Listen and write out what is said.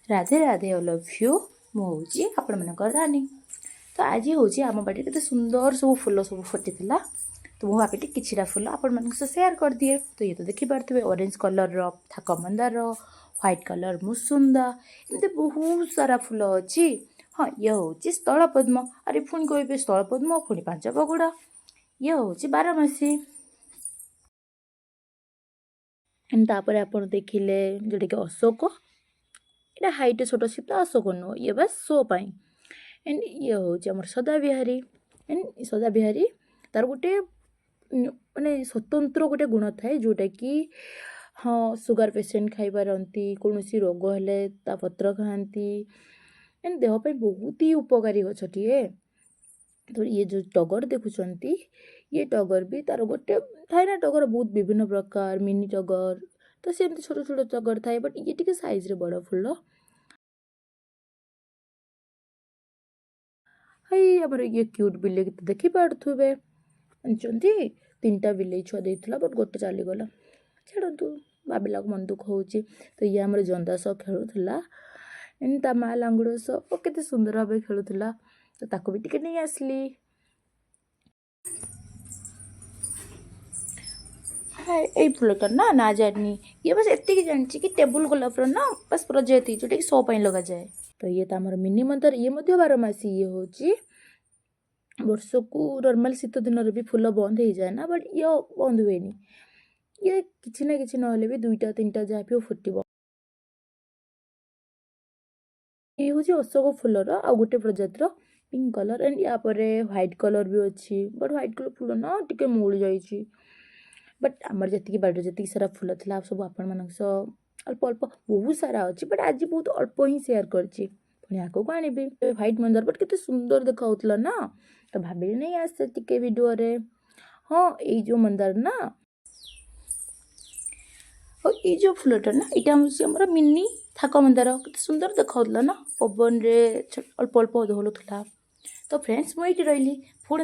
Radhe Radhe, all of you. ମୁଁ ହେଉଛି ଆପଣମାନଙ୍କର ରାନୀ। ତ ଆଜି ହେଉଛି ଆମ ବାଡ଼ିରେ କେତେ ସୁନ୍ଦର ସବୁ ଫୁଲ ସବୁ ଫୁଟିଥିଲା, ତ ମୁଁ ଭାବିଲି କିଛିଟା ଫୁଲ ଆପଣମାନଙ୍କ ସହ ସେୟାର କରିଦିଏ। ତ ଇଏ ତ ଦେଖିପାରୁଥିବେ ଅରେଞ୍ଜ କଲର୍ର ଥାକ ମନ୍ଦାର, ହ୍ୱାଇଟ୍ କଲର୍ ମୁସୁନ୍ଦା, ଏମିତି ବହୁତ ସାରା ଫୁଲ ଅଛି। ହଁ, ଇଏ ହେଉଛି ସ୍ଥଳପଦ୍ମ। ଆରେ ପୁଣି କହିବେ ସ୍ଥଳପଦ୍ମ ପୁଣି ପାଞ୍ଚ ପଗୁଡ଼ା। ଇଏ ହେଉଛି ବାରମାସୀ। ତାପରେ ଆପଣ ଦେଖିଲେ ଯେଉଁଟାକି ଅଶୋକ, ଏଇଟା ହାଇଟ୍ ଛୋଟ ଅଛି ତ ଅଶୋକ ନୁହଁ, ଇଏ ବାସ୍ ଶୋ ପାଇଁ। ଆଣ୍ଡ ଇଏ ହେଉଛି ଆମର ସଦାବିହାରୀ। ଆଣ୍ଡ ସଦାବିହାରୀ ତାର ଗୋଟେ ମାନେ ସ୍ୱତନ୍ତ୍ର ଗୋଟେ ଗୁଣ ଥାଏ, ଯେଉଁଟାକି ହଁ ସୁଗାର ପେସେଣ୍ଟ ଖାଇପାରନ୍ତି, କୌଣସି ରୋଗ ହେଲେ ତା ପତ୍ର ଖାଆନ୍ତି। ଆଣ୍ଡ ଦେହ ପାଇଁ ବହୁତ ହି ଉପକାରୀ ଗଛଟିଏ। ତ ଇଏ ଯେଉଁ ଟଗର ଦେଖୁଛନ୍ତି, ଇଏ ଟଗର ବି ତାର ଗୋଟେ ଥାଏ ନା, ଟଗର ବହୁତ ବିଭିନ୍ନ ପ୍ରକାର, ମିନି ଟଗର ତ ସେମିତି ଛୋଟ ଛୋଟ ଟଗର ଥାଏ, ବଟ୍ ଇଏ ଟିକେ ସାଇଜ୍ରେ ବଡ଼ ଫୁଲ। ହେଇ ଆମର ଇଏ କ୍ୟୁଟ୍ ବିଲେଇ ତ ଦେଖିପାରୁଥିବେ। ଜାଣିଛନ୍ତି, ତିନିଟା ବିଲେଇ ଛୁଆ ଦେଇଥିଲା, ବଟ୍ ଗୋଟେ ଚାଲିଗଲା। ଛାଡ଼ନ୍ତୁ, ଭାବିଲାକୁ ମନ ଦୁଃଖ ହେଉଛି। ତ ଇଏ ଆମର ଜନ୍ଦା ସହ ଖେଳୁଥିଲା, ତା ମା ଲାଙ୍ଗୁଡ଼ ସହ କେତେ ସୁନ୍ଦର ଭାବେ ଖେଳୁଥିଲା, ତ ତାକୁ ବି ଟିକେ ନେଇ ଆସିଲି। ଏଇ ଫୁଲଟା ନା ନା ଜାଣିନି। ଇଏ ବାସ୍ ଏତିକି ଜାଣିଛି କି ଟେବୁଲ୍ ଗୋଲାପର ନା ବାସ୍ ପ୍ରଜାତି, ଯେଉଁଟାକି ଶୋ ପାଇଁ ଲଗାଯାଏ। ତ ଇଏ ତ ଆମର ମିନି ମନ୍ଦାର, ଇଏ ମଧ୍ୟ ବାରମାସୀ। ଇଏ ହେଉଛି ବର୍ଷକୁ ନର୍ମାଲ୍ ଶୀତ ଦିନରେ ବି ଫୁଲ ବନ୍ଦ ହେଇଯାଏ ନା, ବଟ୍ ଇଏ ବନ୍ଦ ହୁଏନି। ଇଏ କିଛି ନା କିଛି ନହେଲେ ବି ଦୁଇଟା ତିନିଟା ଯାହା ବି ଫୁଟିବ। ଇଏ ହେଉଛି ଅଶୋକ ଫୁଲର ଆଉ ଗୋଟେ ପ୍ରଜାତିର ପିଙ୍କ କଲର୍। ଆଣ୍ଡ ୟା ପରେ ହ୍ୱାଇଟ୍ କଲର୍ ବି ଅଛି, ବଟ୍ ହ୍ୱାଇଟ୍ କଲର୍ ଫୁଲ ନା ଟିକେ ମଉଳି ଯାଇଛି। ବଟ୍ ଆମର ଯେତିକି ବାଡ଼ିରେ ଯେତିକି ସାରା ଫୁଲ ଥିଲା ସବୁ ଆପଣମାନଙ୍କ ସହ ଅଳ୍ପ ଅଳ୍ପ, ବହୁତ ସାରା ଅଛି, ବଟ୍ ଆଜି ବହୁତ ଅଳ୍ପ ହିଁ ସେୟାର କରିଛି, ପୁଣି ଆଗକୁ ଆଣିବି। ହ୍ୱାଇଟ୍ ମନ୍ଦାର ବଟ୍ କେତେ ସୁନ୍ଦର ଦେଖାଉଥିଲା ନା, ତ ଭାବିଲି ନେଇ ଆସେ ଟିକେ ଭିଡ଼ିଓରେ। ହଁ, ଏଇ ଯେଉଁ ମନ୍ଦାର ନା, ଆଉ ଏଇ ଯେଉଁ ଫୁଲଟା ନା, ଏଇଟା ହେଉଛି ଆମର ମିନି ଥାକ ମନ୍ଦାର। କେତେ ସୁନ୍ଦର ଦେଖାଉଥିଲା ନା, ପବନରେ ଅଳ୍ପ ଅଳ୍ପ ଦୋହଲୁଥିଲା। ତ ଫ୍ରେଣ୍ଡସ୍, ମୁଁ ଏଇଠି ରହିଲି, ପୁଣି